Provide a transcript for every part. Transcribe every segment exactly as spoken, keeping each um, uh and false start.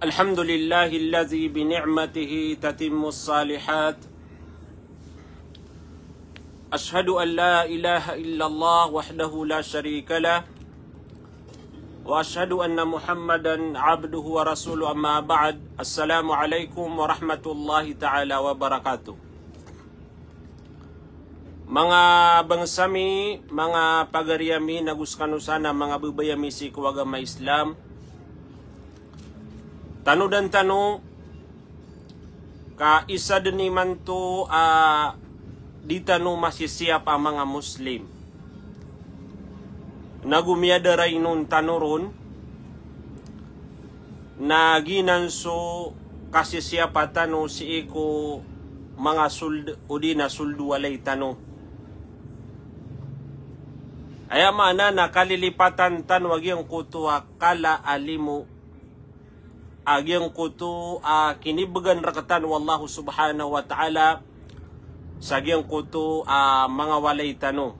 الحمد لله الذي بنعمته تتم الصالحات. أشهد أن لا إله إلا الله وحده لا شريك له، وأشهد أن محمدا عبده ورسوله، أما بعد. السلام عليكم ورحمة الله تعالى وبركاته. Manga bangsa mi, manga pagari ami, nago sekano san a manga babay ami sii ko agama Islam. Tanodan tano ka isa den imanto a di tano masisiyap a manga Muslim. Nago miyada rainon tano ron, na giyanan so kasisiyapa tano sii ko manga sold-, odi na soldo walay tano. Aya maana na kalilipatan tano a giyangkoto a kala a limo a giyangkoto a kinibegan rektano o Allahu Subhanahu wa Ta'ala sa giyangkoto a manga walay tano.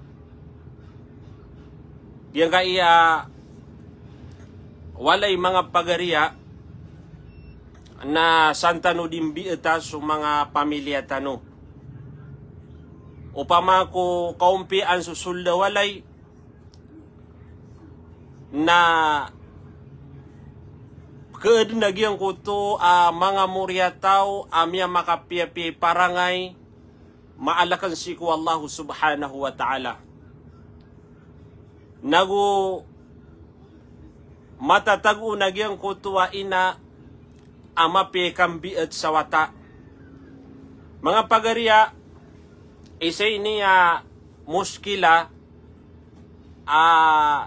Giyangkaya walay, manga pagariya, na san tano di mbieta so manga pamilya tano. Opama ko kaompiyaan so solda walay, na keden a giyangkoto a manga moriyataw a miyamakapiyapiya i parangay, maalaken sii ko Allahu Subhanahu wa Ta'ala. Nago matatago on a giyangkoto a ina a mapiya i kambiet sa wata. Manga pagariya, isa ini a moskila a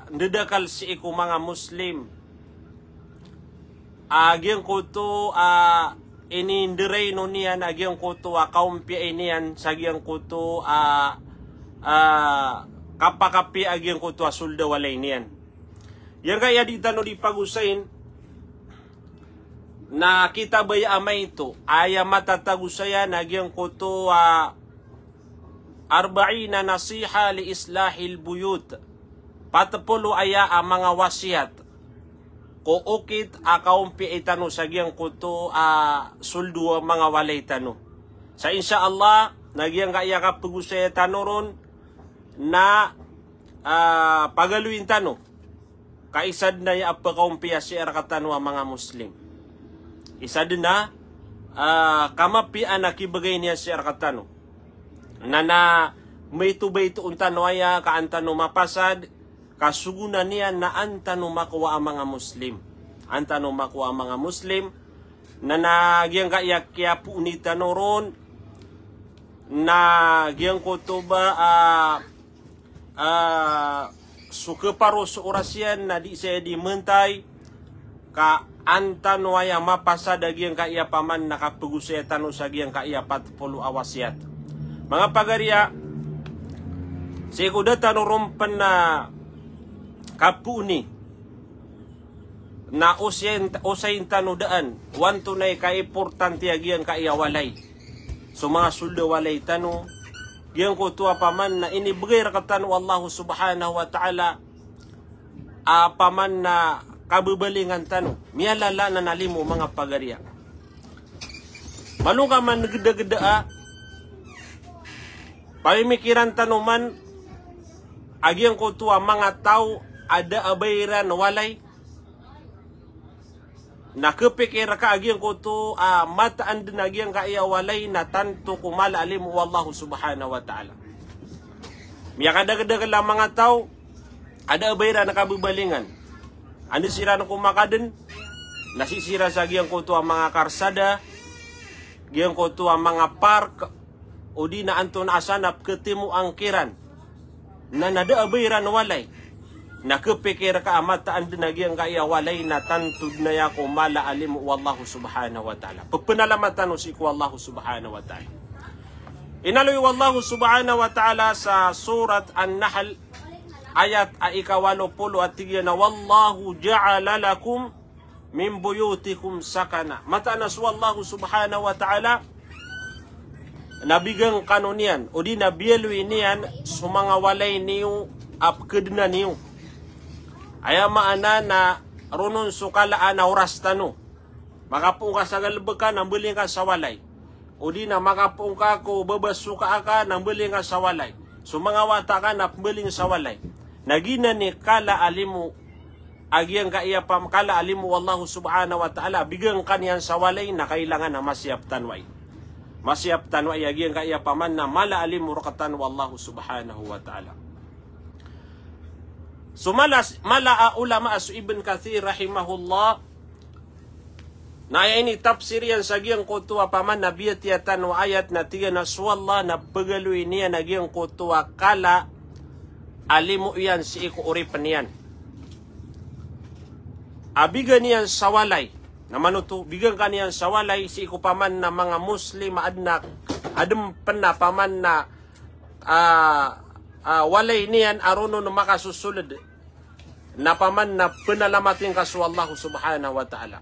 ndedakal sii ko manga Muslim a giyangkoto a ininderainon iyan a giyangkoto a kaompiya iniyan sa giyangkoto a, a kapakapiya a giyangkoto a solda walay niyan. Giyangkaya di tano di pagosayin na kitab aya a maito, aya matatago saya na giyangkoto a Arba'ina Nasiha li Islahil Buyut. Patpolo aya a manga wasiyat ko okit a kaompiya tano sa giyangkoto a soldo a manga walay tano. Sa insha Allah, na giyangkaya kapegosaya tano ron na, ah, pagaloyin tano. Ka isa den aya a pekaompiya sii rektano a manga Muslim. Isa den a, ah, kamapiya a kibegay niyan sii rektano. Na, na maito-baito on tano aya ka an tano mapasad, ka sogoan iyan na an tano makowa a manga Muslim. An tano makowa a manga Muslim. Na, na giyangkaya kiyapoon tano ron, na giyangkoto ba, ah, ah, so keparo so oras iyan na di saya di mentay, ka an tano aya mapasad a giyangkaya paman na kapegosaya tano sa giyangkaya patpolo a wasiyat. Manga pagariya, sii ko da tano ron pen na kapooni, na osayin, osayin tano daan o antonaa i kaimportante a giyangkaya walay. So manga solda walay tano, giyangkoto a paman na inibegay rektano o Allahu Subhanahu wa Ta'ala a paman na kabebalingan tano. Miyalala na na limo, manga pagariya. Malo ka man gedageda a pamimikiran tano man a giyangkoto a manga taw a da a ba iran walay, na kepikir ka a giyangkoto a mataan den a giyangkaya walay na tanto ko mala a limo o Allahu Subhanahu wa Ta'ala. Miyakadagdakel a manga taw a da a ba iran kabebalingan. Anda siran ko makaden, na sii siran sa giyangkoto a manga karsada, giyangkoto a manga park, odi na antonaa san a peketimoan kiran. Na, na da a ba iran walay. Na kepikir ka a mataan den a giyangkaya walay na tanto den aya ko mala a limo o Allahu Subhanahu wa Ta'ala. Pepenalamat tano sii ko Allahu Subhanahu wa Ta'ala. Inaloy o Allahu Subhanahu wa Ta'ala sa Surat An-Nahl, ayat a ikawalo polo a tig iyan a, "Wallahu ja'ala lakum min buyutikum sakana." Mataan a so Allahu Subhanahu wa Ta'ala na bigan kano niyan, odi na biyaloy niyan so manga walay niyo a pekedenan iyo. Aya maana na ronon so kalaan a oras tano. Makapoon ka sa galebek ka na mbaling ka sa walay. O di na makapoon ka ko babasoka aka na mbaling ka sa walay. So manga wata ka na mbaling sa walay. Na giyanan i kala a limo a giyangkaya pam-, kala a limo o Allah subhanahu wa ta'ala, bigan ka niyan sa walay na kailangan na masiyap tano ai. Masiyap tano ai a giyangkaya paman na mala a limo rektano o Allah subhanahu wa ta'ala. So mala, mala a ulama a so Ibn Kathir rahimahullah, na aya initapsir iyan sa giyangkoto a paman na biyatiya tano a ayat na tig iyan a so Allah na pegaloy niyan a giyangkoto a kala a limo iyan sii ko oripen iyan. A bigan iyan sa walay. Na manoto, bigan ka niyan sa walay sii ko paman na manga Muslim a aden a, aden pen a paman na, ah, ah, walay niyan a roo on makasosoled. Na paman na penalamatin ka so Allah subhanahu wa ta'ala.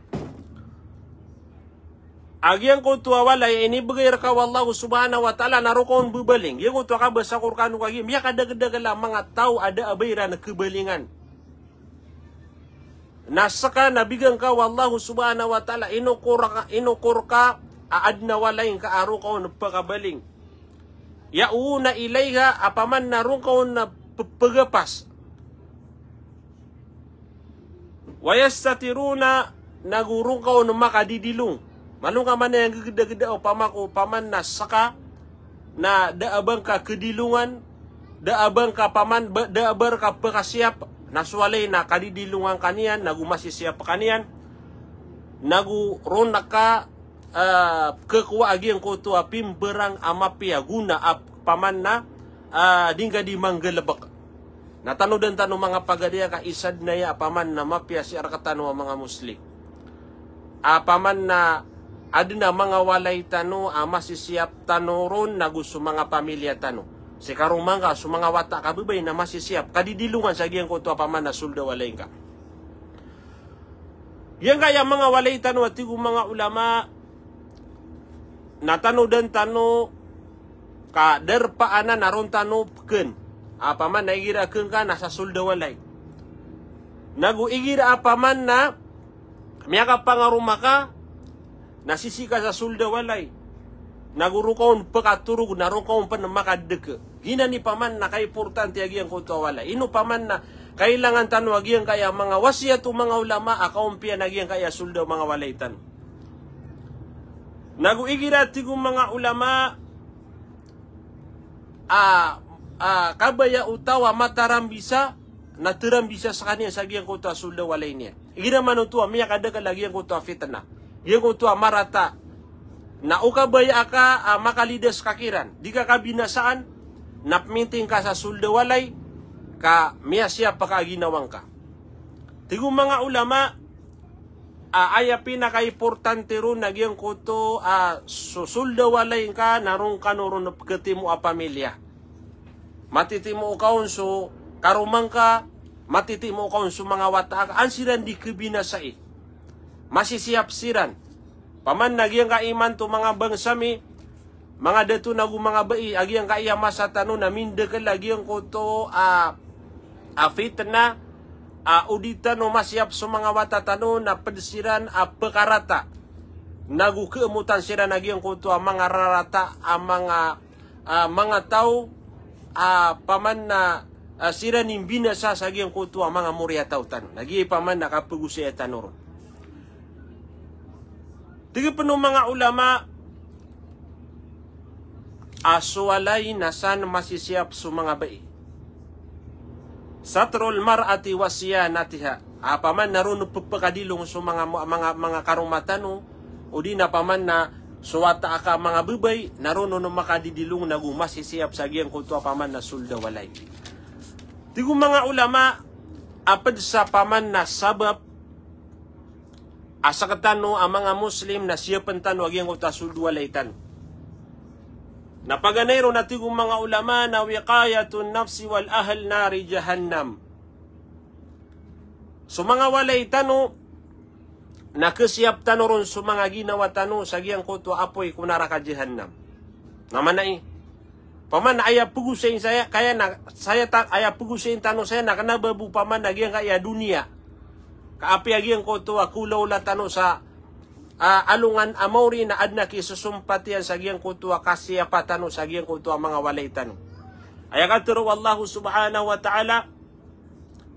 A giyangkoto a walay a inibegay reka o Allah subhanahu wa ta'ala na roo ka on bebaling. Giyangkoto a kabasa ko rekano kagiya miyakadakedakel a manga taw a da a ba iran kebalingan. Na seka na bigan ka o Allah subhanahu wa ta'ala, inokor ka, inokor ka a aden a walay ngka a roo ka on pekabaling. Ya'wuna ilayha, a paman na roo ka on na pe-, pegapas. Wa yastatiruna, nago roo ka on makadidilong. Malo ngka man aya nggegedageda o pama ko paman na seka, na da a ba ngka kedilongan, da a ba ngka paman, ba, da a ba reka pekasiyap, na so walay na kadidilongan ka niyan, nago masisiyap ka niyan, nago roo na ka, ah, kekowa a giyangkoto a pimberang a mapiya gona a paman na, ah, di ngka di manggalebek. Na tano den tano manga pagari aka isa den aya a paman na mapiya sii rektano a manga Muslim. A paman na aden a manga walay tano a masisiyap tano ron nago so manga pamilya tano. Sii karoma ngka so manga wata ka bebay na masisiyap, kadidilongan sa giyangkoto a paman na sold a walay ngka. Giyangkaya manga walay tano a tig o manga ulama, na tano den tano ka derpa anan a ron tano peken. A paman na igira ken ka na sa sold a walay. Nago igira a paman na miyakapangaroma ka na sisii ka sa sold a walay. Nago roo ka on pekatorog na roo ka on pen makadeke. Giyanan i paman na kaimportante a giyangkoto a walay. Ino paman na kailangan tano a giyangkaya manga wasiyat o manga ulama a kaompiyan a giyangkaya sold a manga walay tano. Nago igira tig o manga ulama a, a, kabaya o taw a matarambisa, na terambisa sekaniyan sa giyangkoto a sold a walay niyan. Igira manoto a miyakadakel a giyangkoto a fitna, giyangkoto a marata. Na o kabaya aka a makalidas ka kiran, di ka kabinasaan, na peminting ka sa sold a walay, ka miyasiyap ka a ginawa ngka. Tig o manga ulama, a, aya pinakaimportante ron na giyangkoto a so sold a walay ngka na roo ngka on ron peketimo a pamilya. Matitimo ka on so karoma ngka, matitimo ka on so manga wata aka, an siran di kebinasai. Masisiyap siran. Paman na giyangkai imanto manga bangsa mi, manga dato nago manga bai, a giyangkaya masa tano na mindekel a giyangkoto a, a fitna, a o di tano masiyap so manga wata tano na ped siran a pekarata. Nago keemotan siran a giyangkoto a manga rarata, a manga, a manga taw, a paman na, a siran i mbinasa sa giyangkoto a manga moriyataw tano. Na giya i paman na kapegosaya tano ron. Tig pen o manga ulama a so walay na san masisiyap so manga bai. Satrul mar'ati wa siyanatiha. A paman na roo on pepekadilong so manga, manga, manga karoma tano, o di na paman na so wata aka manga bebay, na roo on makadidilong nago masisiyap sa giyangkoto a paman na sold a walay. Tig o manga ulama a ped sa paman na sabap a sekatano a manga Muslim na siyapen tano a giyangkoto a sold a walay tano. Na paganay ron a tig o manga ulama na wiqayatun nafsi wal ahl nari jahannam. So manga walay tano na kesiyap tano ron so manga ginawa tano sa giyangkoto a apoy ko naraka jahannam. Na mana i paman na aya pegosayin saya, kaya na saya ta-, aya pegosayin tano saya na kena ba bo paman na giyangkaya doniya. Ka apiya giyangkoto a kolaola tano sa, a, alongan a maori na adn a kisosompatiyan sa giyangkoto a kasiyapa tano, sa giyangkoto a manga walay tano. Aya katharo o Allah subhanahu wa ta'ala,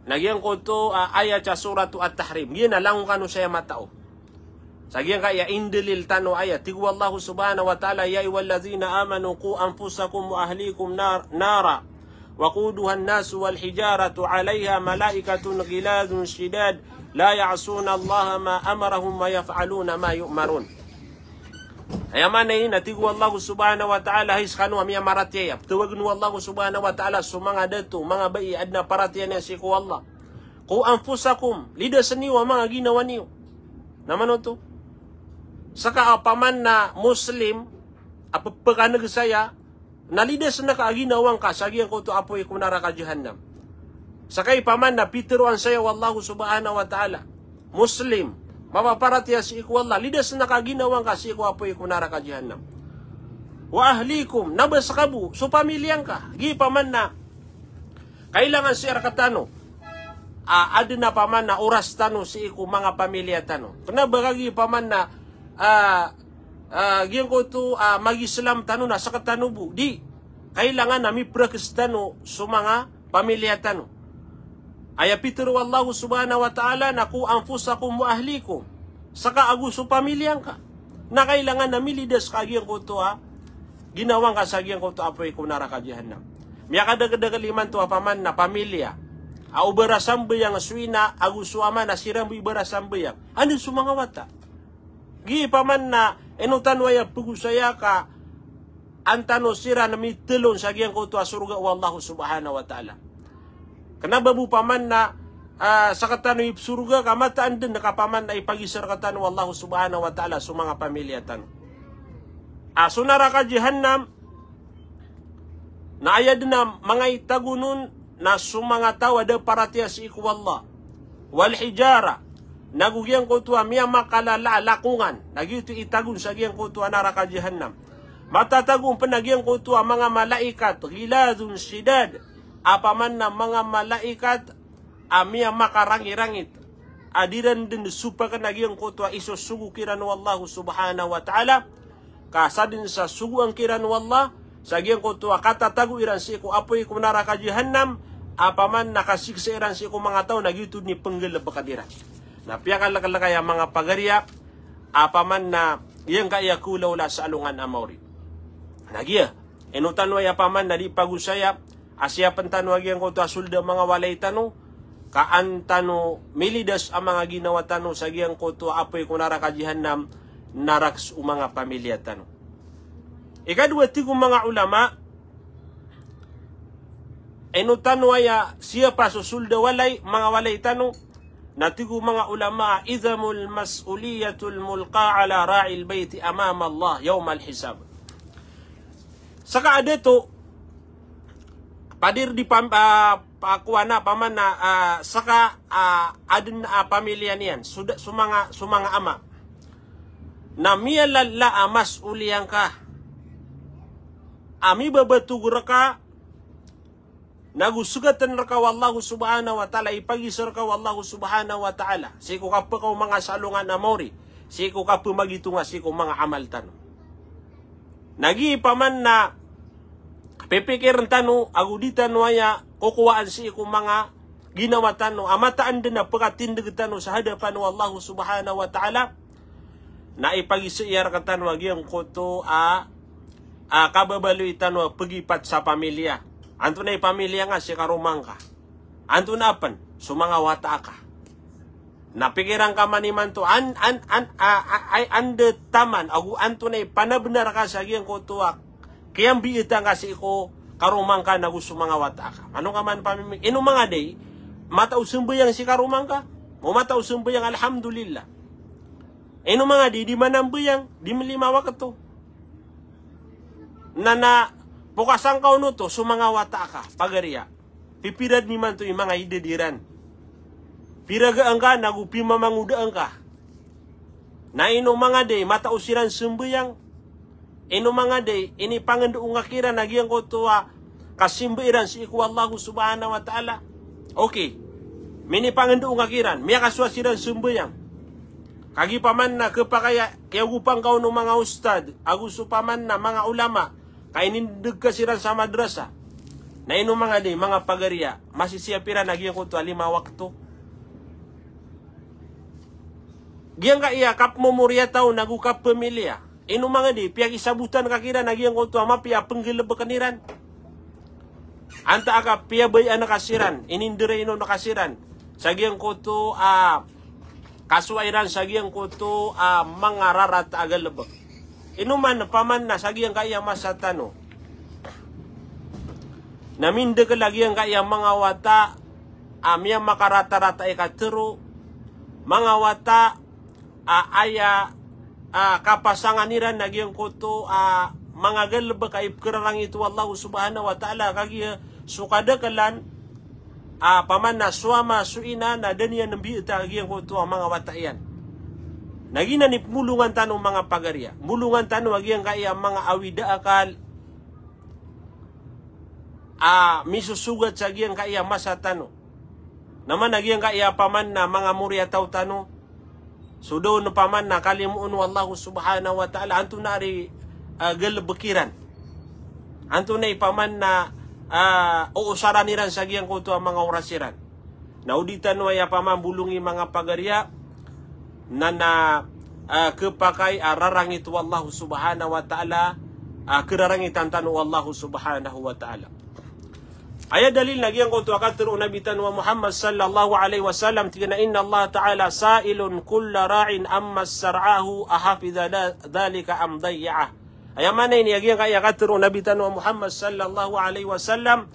na giyangkoto a, ayat sa Suratu At-Tahrim. Giya na langon kano saya matao. Sa giyangkaya indalil tano aya, tig o Allah subhanahu wa ta'ala, "Ya ayyuhalladhina amanu qu anfusakum wa ahlikum nar-, nara, waquduhan nasu wal hijaratu alayha malaikatun ghilazun shidad, la ya'suna Allaha ma amarahum wa yaf'aluna ma yu'marun." Aya maana ini na tig o Allah subhanahu wa ta'ala, hay skano a miyamaratiyaya. Ptawagn o Allah subhanahu wa ta'ala so manga dato, manga bai a adn a paratiyaya niyan sii ko Allah. Qu anfusakum, lidasn iyo a manga ginawa niyo. Na mano oto? Ska opama na Muslim a pphakan'g saya, na lidasn ka a ginawa ngka sa giyangkoto a apoy ko naraka jahannam. Ska opama na pitharoan saya o Allah subhanahu wa ta'ala, Muslim, mapaparatiyaya sii ko Allah, lidasn ka a ginawa ngka sii ko apoy ko naraka jahannam. Wa ahlikum, na ba ska bo so pamilya ngka. Giya opama na kailangan sii rktano a adn a opama na oras tano sii ko manga pamilya tano. Kna ba kagiya opama na, a, a, giyangkoto a mag-Islam tano na sktano bo. Di, kailangan a mipraktis tano so manga pamilya tano. Aya pitharo o Allah subhanahu wa ta'ala na qu anfusakum wa ahlikum. Ska ago so pamilya ngka. Na kailangan a milidas ka giyangkoto a ginawa ngka sa giyangkoto a apoy ko naraka jahannam. Miyakadakdakl imanto a opama na pamilya a o barasambayang so ina ago so ama na siran bo i barasambayang. Anda so manga wata? Giya opama na ino tano aya pagosaya ka an tano siran mithlon sa giyangkoto a sorga o Allah subhanahu wa ta'ala. Kna ba bo opama na, a, sktano i sorga ka mataan dn ka opama na ipagisa rktano o Allah subhanahu wa ta'ala so manga pamilya tano. A, so naraka jahannam, na aya dn a manga itago on na so manga taw a da paratiyaya sii ko Allah. Wal hijara, nago giyangkoto a miyamakalala a lakongan, na giyoto i itago on sa giyangkoto a naraka jahannam. Matatago on pn a giyangkoto a manga malaikat, ghilazun shidad, a opama na manga malaikat a miyamakarangirangit, a di ran dn sopakn a giyangkoto a isosogo kiran o Allah subhanahu wa ta'ala, ka sadn sa sogoan kiran o Allah sa giyangkoto a katatago iran sii ko apoy ko naraka jahannam, a opama na kasiksa iran sii ko manga taw na giyoto dn i pnggalbkn iran. Na piyakalklkay a manga pagariya, a opama na giyangkaya kolaola sa alongan a maori. Na giya, ino tano aya opama na di pagosaya a siyapn tano a giyangkoto a sold a manga walay tano, ka an tano milidas a manga ginawa tano sa giyangkoto a apoy ko naraka jahannam, na raks o manga pamilya tano. Ikadowa, tig o manga ulama, ino tano aya siyapa so sold a walay, manga walay tano, na tig o manga ulama, idhamul mas'uliyatul mulqa ala ra'il bayti amama Allah yawmal hisab. Ska a dato, padir di pam-, a, pa-, kowan a opama na, a, ska, a, adn a pamilya niyan, so da-, so manga, so manga ama. Na miyalala a mas'uliya ngka a mibabatog rka, nago sgtn rka o Allah subhanahu wa ta'ala, ipagisa rka o Allah subhanahu wa ta'ala sii ko kapkaoma ngka sa alongan a maori, sii ko kapmagitonga sii ko manga amal tano. Na giya opama na pipikirn tano ago di tano aya kokowaan sii ko manga ginawa tano a mataan dn a pkatindg tano sa hadapan o Allah subhanahu wa ta'ala, na ipagisa iyan rktano a giyangkoto a, a, kababaloy tano a pagipat sa pamilya. Antonaa i pamilya nga si karoma ngka? Antonaa pn? So manga wata aka. Na pikiran ka man imanto, an, an, an, a, a, ay, anda taman, ago antonaa i panabnar ka sa giyangkoto a kiyambiita ngka sii ko karoma ngka nago so manga wata aka. Ano ka man pamimi-, ino manga day, matao sambayang si karoma ngka? O matao sambayang, alhamdulillah. Ino manga di, di manambayang, di mlima wakto. Na, na pokasan ka on oto so manga wata aka, pagariya. Pipira dn imanto i manga idad iran. Piragaan ka nago pimamangodaan ka. Na ino manga di, matao siran sambayang. Ino manga di, inipangndao ngka kiran a giyangkoto a kasimba iran sii ko Allah subhanahu wa ta'ala. Okay. Minipangndao ngka kiran, miyakasowa siran sambayang. Kagiya paman na khapakay a kiyagopan ka on o manga ustad ago so paman na manga ulama, ka inindeg ka siran sa madrasa. Na ino manga di, manga pagariya, masisiyap iran a giyangkoto a lima wakto. Giyangkaya kapmomoriyataw ago kapamiliya. Ino manga di, piyakisabotan ka kiran a giyangkoto a mapiya a penggalebeken iran. Antaa ka piyabayaan ka siran, ininderainon ka siran sa giyangkoto a kasowa iran sa giyangkoto a manga rarata a galebek. Ino man paman na sa giyangkaya masa tano na mindekel a giyangkaya manga wata a miyamakarataratai ka tero, manga wata a aya a kapasangan iran a giyangkoto a manga galebek a ipkerarangit o Allah subhanahu wa ta'ala, kagiya so kadakelan a paman na so ama so ina na da niyan mbiyata a giyangkoto a manga wata iyan. Na giyanan i pemolongan tano manga pagariya, molongan tano a giyangkaya manga awida akal a misosogat sa giyangkaya masa tano. Na mana giyangkaya paman na manga moriyataw tano, so da on paman na kalimoon o Allah subhanahu wa ta'ala, antonaa i, ah, galebek iran. Antonaa i paman na, ah, oosaran iran sa giyangkoto a manga oras iran. Na o di tano aya paman bolongi manga pagariya, na na, ah, khapakay a rarangit o Allah subhanahu wa ta'ala, ah, kerarangitan tano o Allah subhanahu wa ta'ala. Aya dalil na giyangkoto a katero o Nabi tano a Muhammad sallallahu alaihi wasallam, tig iyan a, "Inna Allah ta'ala sa'ilun kulla ra'in amma sar'ahu ahafidha dha-, dhalika am dayya'ah." Aya maana ini a giyangkaya katero o Nabi tano a Muhammad sallallahu alaihi wasallam,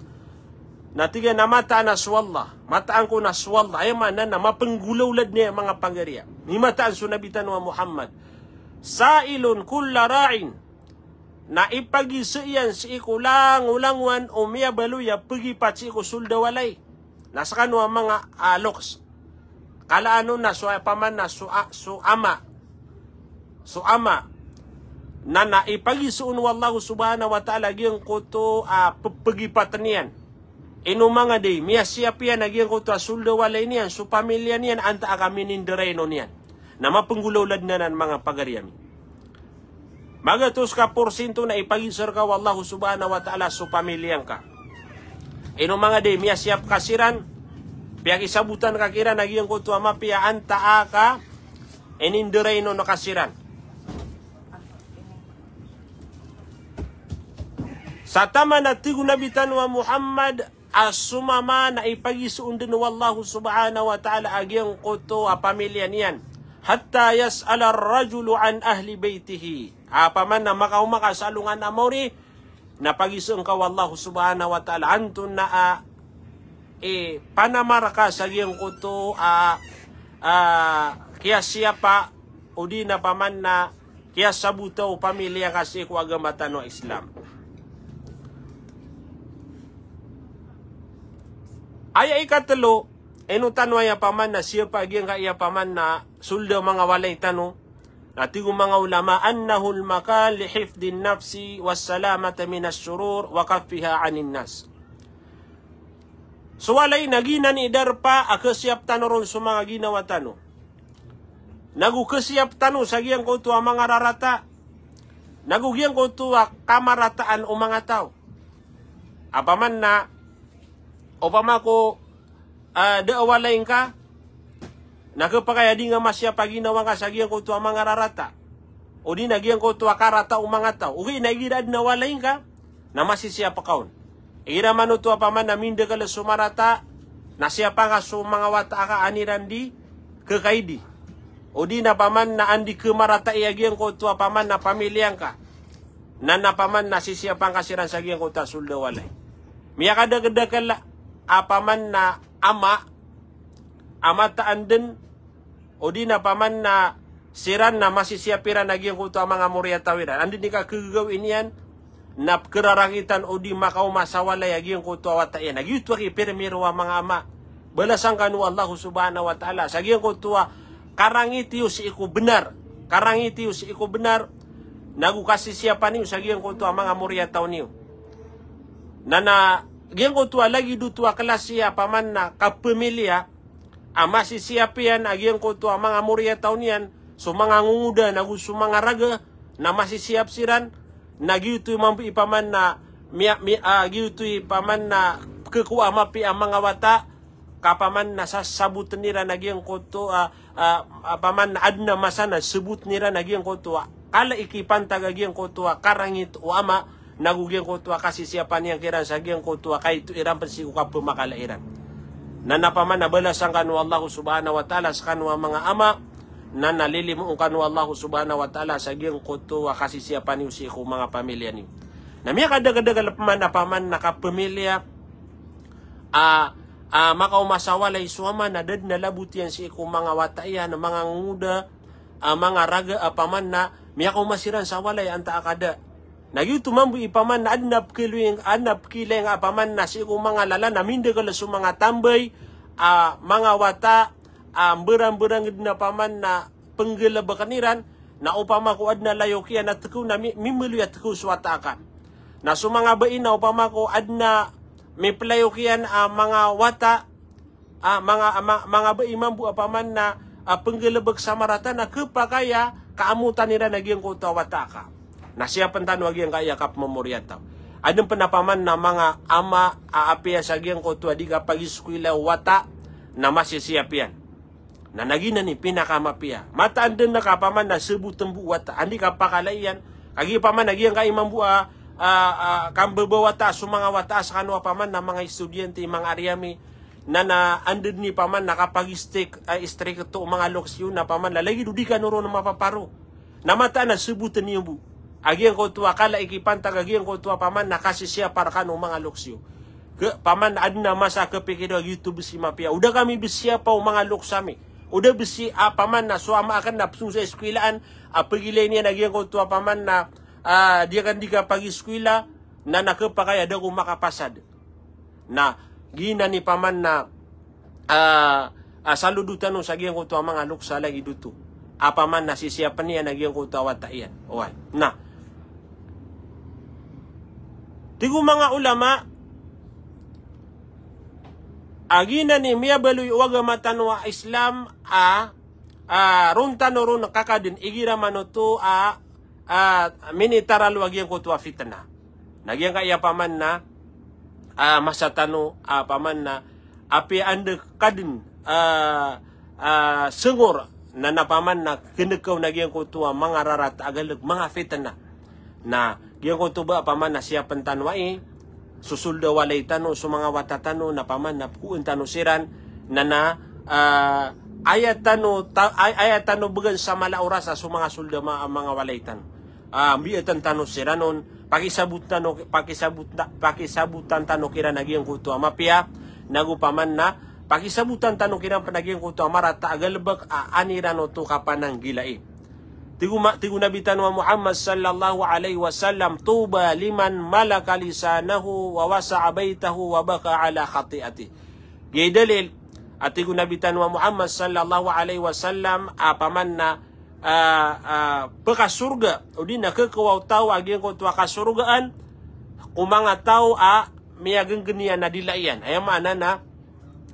na tig iyan a mataan a so Allah, mataan ko na so Allah, aya maana na mapenggolawlad niyan manga pagariya. Mimataan so Nabi tano a Muhammad. Sa'ilun kulla ra'in, na ipagiza iyan sii ko langolangowan o miyabaloy a pegipat sii ko sold a walay. Na sekano a manga, ah, loks. Kalaan on na so, ah, paman na so, ah, so ama. So ama. Na na ipagiza on o Allah subhanahu wa ta'ala giyangkoto a pe-, pegipaten iyan. Ino manga di, miyasiyap iyan a giyangkoto a sold a walay niyan, so pamiliya niyan, antaa ka mininderainon iyan. Na mapenggolawlad anan manga pagariya mi. Magatos ka porsinto na ipagiza rka o Allah subhanahu wa ta'ala so pamiliya ngka. Ino manga di, miyasiyap ka siran, piyakisabotan ka kiran a giyangkoto a mapiya, antaa ka ininderainon ka siran. Sa taman a tig o Nabi tano a Muhammad, a so mama na ipagiza on den o Allah subhanahu wa ta'ala a giyangkoto a pamiliya niyan. Hatta yas'ala ar-rajulu an ahli baytihi. A paman na makaoma ka sa alongan a maori, na pagiza ngka o Allah subhanahu wa ta'ala antonaa i panamar ka sa giyangkoto a, a, kiyasiyapa, o di na paman na kiyasabota o pamiliya ngka sii ko agama tano a Islam. Aya ikatelo, ino tano aya paman na siyapa a giyangkaya paman na sold a manga walay tano, na tig o manga ulama, annahu al-makan li hifdhin nafsi was salamati minas shurur wa kaffiha anin nas. So walay na giyanan i darpa a khasiyap tano ron so manga ginawa tano. Nago khasiyap tano sa giyangkoto a manga rarata. Nago giyangkoto a kamarataan o manga taw. A paman na, opama ko, ah, da a walay ngka, na khapakay a di nga masiyap a ginawa ngka sa giyangkoto a manga rarata. O di na giyangkoto a karata o manga taw. Ogaid na igira aden a walay ngka, na masisiyapa ka on. Igira man oto a paman na mindekel so marata, na siyapa ngka so manga wata aka an iran di khakaidi. O di na paman na an di khamaratai a giyangkoto a paman na pamiliya ngka. Na na paman na sisiyapa ngka siran sa giyangkoto a sold a walay. Miyakadakedakel a paman na ama, a mataan den, o di na paman na siran na masisiyap iran a giyangkoto a manga moriyataw iran. Anda i kakhagagawii niyan, na pkhararangitan o di makaoma sa walay a giyangkoto a wata iyan. A giyoto a kipirmiro a manga ama. Balasan kano o Allah subhanahu wa ta'ala sa giyangkoto a karangiti iyo sii ko benar. Karangiti iyo sii ko benar. Nago kasisiyapan iyo sa giyangkoto a manga moriyataw niyo. Na na giyangkoto a lagid oto a klasi a paman na kapamiliya, a masisiyap iyan a giyangkoto a manga moriyataw niyan, so manga ngongoda, nago so manga raga, na masisiyap siran, na giyoto i mambo i paman na, miya, miya, ah, giyoto i paman na, khakowa a mapiya a manga wata, ka paman na sasabotn iran a giyangkoto a, a, a, paman na adn a masa na sabotn iran a giyangkoto a kala i kipantag a giyangkoto a karangit o ama, nago giyangkoto a kasisiyapan iyan kiran sa giyangkoto a kaito iran pn sii ko kapmakala iran. Na na paman na balasan kano o Allah subhanahu wa ta'ala skano a manga ama, na na lilimoon kano o Allah subhanahu wa ta'ala sa giyangkoto a kasisiyapan iyo sii ko manga pamilya niyo. Na miyakadakadakl paman na paman na kapamilya a, a, makaoma sa walay so ama na da dn a labot iyan sii ko manga wata iyan, manga ngongoda, a, manga raga, a, paman na miyakaoma siran sa walay antaa ka da. Na giyoto mambo i paman na adn a pkhailay, adn a pkhailay nga a paman na sii ko manga lalan a mindakl so manga tambay, a, manga wata, a, mbarangbarang dn a paman na pnggalbkn iran, na opama ko adn a layok iyan a tkaw na mi-, mimaloy a tkaw so wata aka. Na so manga bai na opama ko adn a miplayok iyan a manga wata, a, manga, a, ma-, manga bai mambo a paman na, a, pnggalbk sa marata na khapakay a kaamotan iran a giyangkoto a wata aka. Na siyapn tano a giyangkaya kapmomoriyataw. Adn pn a paman na manga ama a apiya sa giyangkoto a di kapagiskwila o wata na masisiyap iyan. Na na giyanan i pinakamapiya. Mataan dn ka paman na sabotn bo o wata, anda i kapakala iyan. Kagiya paman na giyangkai mambo a, a, a, kambabawata so manga wata a skano a paman na manga estudyante, manga ari ami. Na na anda dn i paman na kapag-strict, a, strict to o manga loks iyo na paman na lagid o di kano ron mapaparo. Na mataan a sabotn iyo bo a giyangkoto a kala i kipantag a giyangkoto a paman na kasisiyapan kano o manga loks iyo. Kha paman adn a masa a khapikir iyo a giyoto bs i mapiya. O da kami bs siyapa o manga loks ami. O da bs i a paman na so ama akn na psong sa iskwilaan a pagilay niyan a giyangkoto a paman na, a, di akn di kapagiskwila na na khapakay a da ko makapasad. Na giyanan i paman na, a, a, salodo tano sa giyangkoto a manga loks a lagid oto a paman na sisiyapn iyan a giyangkoto a wata iyan. Oway. Na tig o manga ulama a giyanan i miyabaloy o agama tano a Islam a, a, ron tano ron kakadn igira man oto a, a, minitaralo a giyangkoto a fitna. Na giyangkaya paman na, a, masa tano a paman na apiya anda kadn, a, a, sngor na na paman na khnkaw na giyangkoto a manga rarata a galbk, manga fitna. Na giyangkoto ba paman na siyapn tano ai so solda walay tano, so manga wata tano na paman na pkoon tano siran na na, a, aya tano ta-, ay-, aya tano bgan sa mala a oras a so manga solda ma-, manga walay tano. A, mbiitn tano siran on, pakisabot tano, pakisabot ta-, pakisabotan tano kiran a giyangkoto a mapiya, nago paman na pakisabotan tano kiran pn a giyangkoto a marata a galbk a an iran oto kapananggilai. Tig o ma-, tig o Nabi tano a Muhammad sallallahu alaihi wasallam, "Tuba liman malaka lisanahu wa wasa'a baitahu wa baka ala khati'atih." Giya i dalil a tig o Nabi tano a Muhammad sallallahu alaihi wasallam a paman na, a, a, pkasorga, odi na khakowa o taw a giyangkoto a kasorgaan ko manga taw a miyagnggn iyan a dila iyan. Aya maana na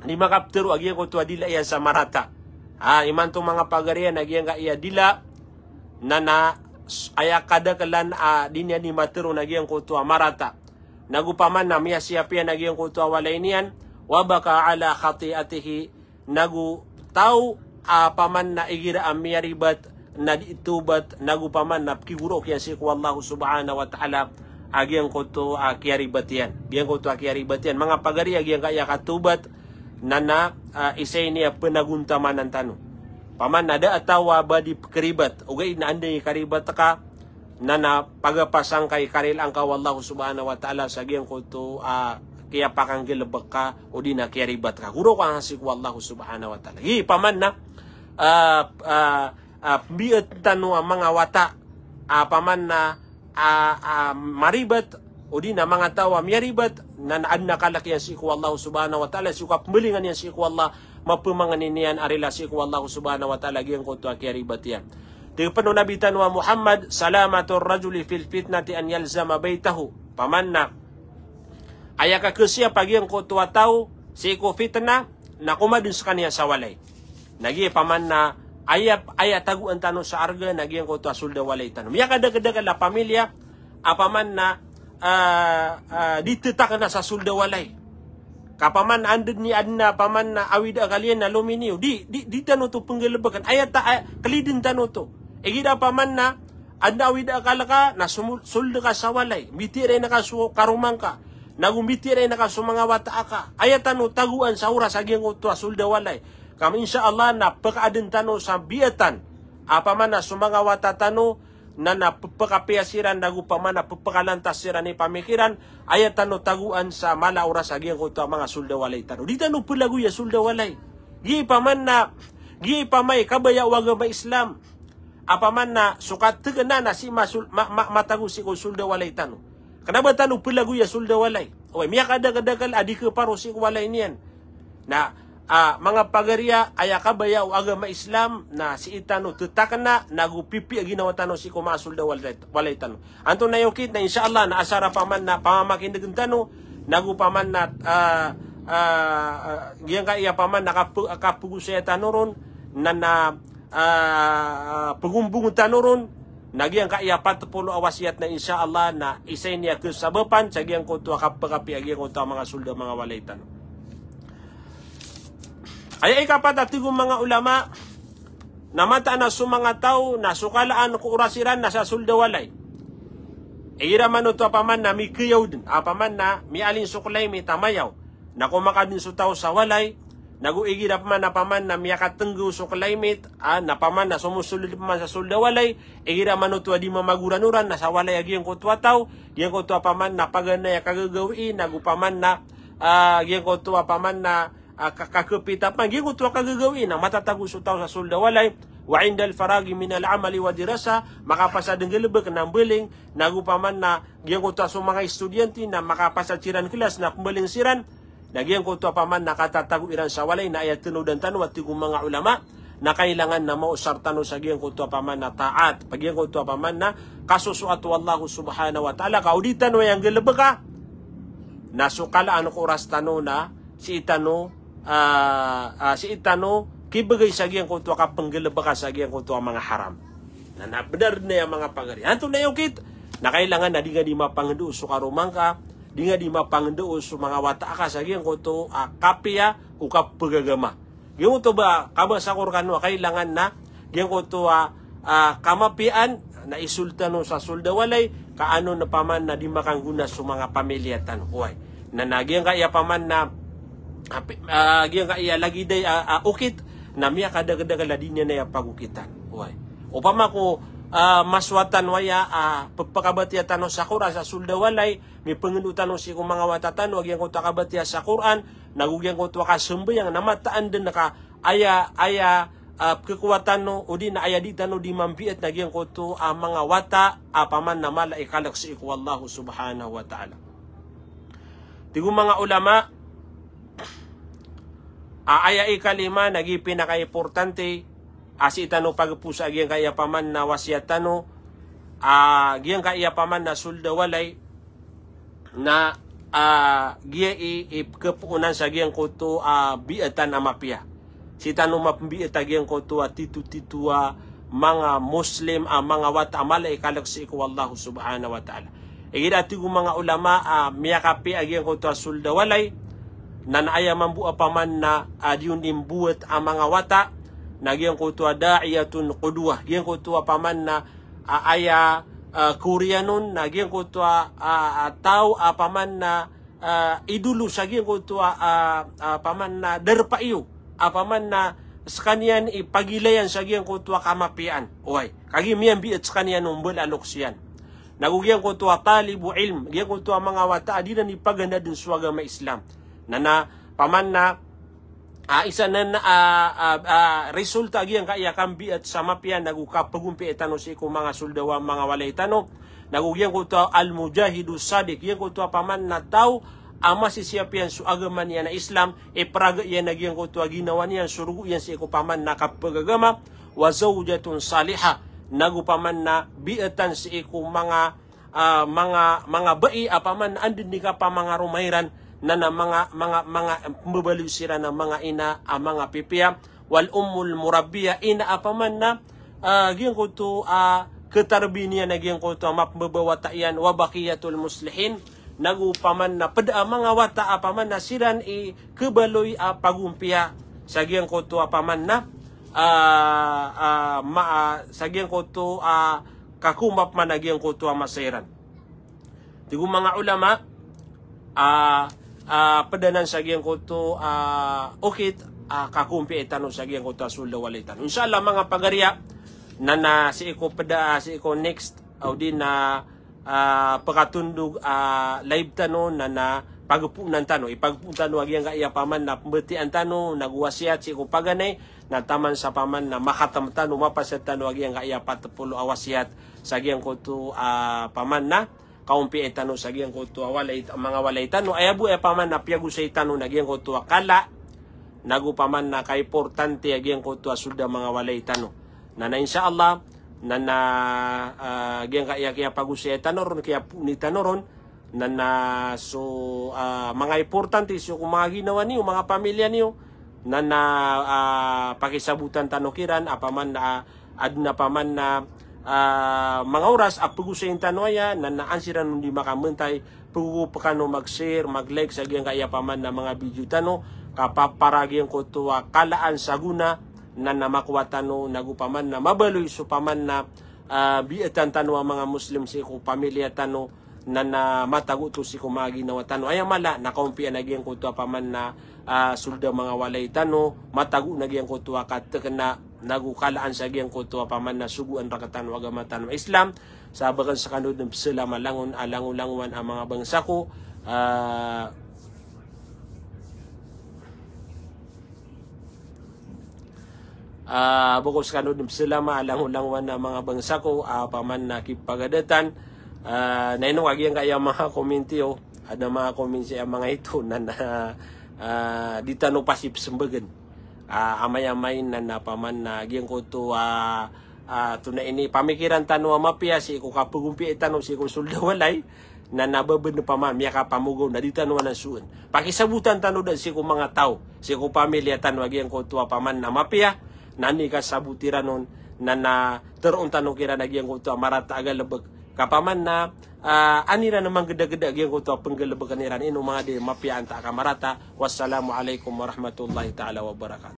di makaptharo a giyangkoto a dila iyan sa marata. A, imanto manga pagari iyan a giyangkaya dila na na s-, aya kadaklan a di niyan di matharo na giyangkoto a marata. Nago paman na miyasiyap iyan a giyangkoto a walay niyan, wa baka ala khati'atihi, nago taw a paman na igira a miyaribat na di tobat, nago paman na pkigorok iyan sii ko Allah subhanahu wa ta'ala a giyangkoto a kiyaribat iyan. Giyangkoto a kiyaribat iyan. Manga pagari a giyangkaya katobat na na, a, isa ini a pnagontamanan tano. Paman na da a taw a ba di pkaribat, ogaid na anda i karibat ka, na na pagapasan ka i karilaan ka o Allah subhanahu wa ta'ala sa giyangkoto a kiyapakanggalbk ka odi na kiyaribat ka. Gorok angka sii ko Allah subhanahu wa ta'ala. Giya i paman na, a, a, a, mbiit tano a manga wata a paman na, a, a, maribat, odi na manga taw a miyaribat, na, na adn a kalk iyan sii ko Allah subhanahu wa ta'ala, sii ko kapmbalingan iyan sii ko Allah, mapmangni niyan a rila sii ko Allah subhanahu wa ta'ala giyangkoto a kiyaribat iyan. Tig pn o Nabi tano a Muhammad, "Salamatur rajuli fil fitnati an yalzama baitahu." Paman na aya kakasiyap a giyangkoto a taw sii ko fitna na komadn skaniyan sa walay. Na giya i paman na Aya, aya tagoan tano sa arga na giyangkoto a sold a walay tano. Miyakadakedakel a pamilya a paman na, ah, ah, di tetakna sa sold a walay. Ka paman anda den i aden a paman na awid a akal iyan na lominiyo. Di, di, di tano oto penggelebeken. Aya ta, aya, keliden tano oto. Igira paman na aden a awid a akal ka na somu-, sold ka sa walay. Mbitiyarai ka so karoma ngka. Nago mbitiyarai ka so manga wata aka. Aya tano tagoan sa oras a giyangkoto a sold a walay. Ka insha Allah na pekaaden tano sa biyatan a paman na so manga wata tano na, na pepekapiya siran, nago paman na pepekalantas siran i pamikiran, aya tano tagoan sa mala a oras a giyangkoto a manga sold a walay tano. Di tano pelagoy a sold a walay. Giya i paman na, giya i paman i kabaya o agama Islam a paman na so katekena na sii masold, ma-, ma-, matago sii ko sold a walay tano. Kena ba tano pelagoy a sold a walay. Oway, miyakadakedakel a di keparo sii ko walay niyan. Na, ah, manga pagariya, aya kabaya o agama Islam, na sii tano tetakna, nago pipiya ginawa tano sii ko manga sold a walay, walay tano. Antonaa i okit na insha Allah, na asar a paman na pamamakindegen tano, nago paman na, ah, ah, ah, giyangkaya paman na kape-, kapegosaya tano ron, na, na, ah, pegombong tano ron, na giyangkaya pat polo a wasiyat na insha Allah na isa ini a kesabapan sa giyangkoto a kapekapiya giyangkoto a manga sold a manga walay tano. Aya ikapat a tig o manga ulama, na mataan a so manga taw na so kalaan ko oras iran na sa sold a walay. Igira man oto a paman na mikeyaw den, a paman na mialin so classmate a mayaw. Na ko makaden so taw sa walay, nago igira paman na paman na miyakatenggo so classmate, ah, na paman na somosold paman sa sold a walay, igira man oto a di mamagoranoran na sa walay a giyangkoto a taw, giyangkoto a paman na paganay a kagagawii, nago paman na, ah, giyangkoto a paman na, ah, ka-, kakepita paman, giyangkoto a kagagawii, na matatago so taw sa sold a walay, wa indal faragi minal amali wa dirasa, makapasad den galebek na mbaling, nago paman na giyangkoto a so manga estudyante na makapasad siran kelas na pembaling siran, na giyangkoto a paman na katatago iran sa walay na aya tenodan tano a tig o manga ulama, na kailangan na maosar tano sa giyangkoto a paman na taat, pa giyangkoto a paman na kasosoat o Allah subhanahu wa ta'ala, ka o di tano aya nggalebeka, na so kalaan ko oras tano na sii tano, ah, ah, sii tano kibegay sa giyangkoto a kapenggalebeka sa giyangkoto a manga haram. Na, na benar den aya manga pagari. Antonaa i okit, na kailangan na di nga di mapangendo so karoma ngka, di nga di mapangendo so manga wata aka sa giyangkoto a kapiya o kapegagama. Giyangkoto ba, kabasa ko rekano a kailangan na giyangkoto a, ah, kamapiyaan, na isold tano sa sold a walay, ka ano na paman na di makanggona so manga pamilya tano. Oway. Na, na giyangkaya paman na, ah, pi-, ah, giyangkaya lagid aya, ah, ah, okit, na miyakadakedakel a di niyan aya pagokitan. Oway. Opama ko, ah, masowa tano aya, ah, pepakabatiya tano sa Qur'an sa sold a walay, mipengendo tano sii ko manga wata tano a giyangkoto a kabatiya sa Qur'an, nago giyangkoto a kasambayang na mataan den ka aya, aya, ah, kekowa tano, odi na aya di tano di mambiat na giyangkoto a manga wata a paman na mala i kalek sii ko Allah subhanahu wa ta'ala. Tig o manga ulama, ah, aya ikalima na giya pinakaimportante, ah, sii tano pageposa a giyangkaya paman na wasiyat tano, ah, giyangkaya paman na sold a walay, na, ah, giya i, i kepoonan sa giyangkoto a, ah, biatan a mapiya. Sii tano mapembiat a giyangkoto a, ah, titotito a, ah, manga Muslim a, ah, manga wata a mala i kalek sii ko Allah subhanahu wa ta'ala. Igira tig o manga ulama a, ah, miyakapiya a giyangkoto a, ah, sold a walay, na aya mambo a paman na, ah, di on di mbowat a, ah, manga wata, na giyangkoto a, ah, da'iyatun qudwah, giyangkoto a, ah, paman na, ah, aya, ah, koriyan on, na giyangkoto a, ah, ah, ah, taw a, ah, paman na, ah, idolo sa giyangkoto a, ah, ah, paman na darpa iyo, a paman na sekaniyan i pagilayan sa giyangkoto a kamapiyaan. Oway, kagiya miyambiat sekaniyan o mbala a lokes iyan. Nago giyangkoto a talibu ilm, giyangkoto a manga wata a di ran ipaganaden so agama Islam. Na, na, paman na, ah, isa na, na, ah, ah, ah, resulta a giyangkaya kambiat sa mapiya nago kapegompiya tano sii ko manga sold a wa-, manga walay tano. Nago giyangkoto a al-mujahidu sadiq, giyangkoto a paman na taw a masisiyap iyan so agama niyan a Islam, iparaga iyan a giyangkoto a ginawa niyan, sorogo iyan sii ko paman na kapegagama, wa zawjatun salihah, nago paman na biatan sii ko manga, ah, manga, manga bai a paman na anda den i kapamangaroma iran, na, na manga, manga, manga mbabaloy siran a manga ina a manga pipiya, Wal ummul murabbiyah, ina a paman na, ah, giyangkoto a, ah, ketarbiyah niyan a giyangkoto a, ah, mapmbabawata iyan, wa baqiyatul muslihin, nago paman na ped a manga wata a paman na siran i kebaloy a pagompiya sa giyangkoto a paman na, ah, ah, ma-, ah, sa giyangkoto a kakomap man a giyangkoto a masa iran. Tig o manga ulama, ah, ah, ped anan sa giyangkoto a, ah, okit a, ah, kakompiya tano sa giyangkoto a, ah, sold a walay tano. Insha Allah, manga pagariya, na na sii ko peda, ah, sii ko next, ah, odi na, ah, pekatondog a, ah, live tano, na na pageponan tano, ipageponan tano a giyangkaya paman na pembetiyaan tano, nago wasiyat sii ko paganay, na taman sa paman na makatam tano, mapasad tano a giyangkaya patepolo a wasiyat sa giyangkoto a, ah, paman na kaompiya tano sa giyangkoto a, ah, walay, manga walay tano. Aya bo aya paman na piyagosay tano na giyangkoto a, ah, kala, nago paman na kaimportante a giyangkoto a, ah, sold a manga walay tano. Na na insha Allah, na na, ah, giyangkaya kiyapagosay tano ron, kiyapoon tano ron, na na so, ah, manga importante so ko manga ginawa niyo, manga pamilya niyo, na na, ah, pakisabotan tano kiran a paman na, ah, aden a paman na, ah, manga oras a pegosayin tano aya, na na an siran on di makambantay, pegogop kano mag-share, mag-like sa giyangkaya paman na manga video tano, ka pa-, para giyangkoto a, ah, kalaan sa gona, na na makowa tano, nago paman na mabaloy so paman na, ah, biyatan tano a manga Muslim sii ko pamilya tano, na na matago oto sii ko manga ginawa tano. Aya mala na kaompiya na giyangkoto a paman na, ah, sold a manga walay tano, matago na giyangkoto a katekena, nago kalaan sa giyangkoto a paman na sogoan rektano a agama tano a Islam. Sa baken sekano den peselama langon, a langolangowan a manga bangsa ko, ah, Ah, boko sekano den peselama a langolangowan a manga bangsa ko, ah, paman na kipagadatan. Ah, na ino a giyangkaya manga comment iyo, aden a manga comment sii a manga ito na na, ah, di tano pasi pesembegen. Ah, amay-amay na na paman na giyangkoto a, ah, ah, tona ini pamikiran tano a mapiya sii ko kapegompiya tano sii ko sold a walay, na na beben paman miyakapamogaw na di tano anan soon. Pakisabotan tano den sii ko manga taw, sii ko pamilya tano a giyangkoto a paman na mapiya, na an i kasabot iran on, na na teroon tano kiran a giyangkoto a marata a galebek. Ka paman na, ah, an iran a manggedageda a giyangkoto a penggalebeken iran, ino manga di mapiya antaa ka marata. Wassalamu alaikum warahmatullahi taala wabarakatuh.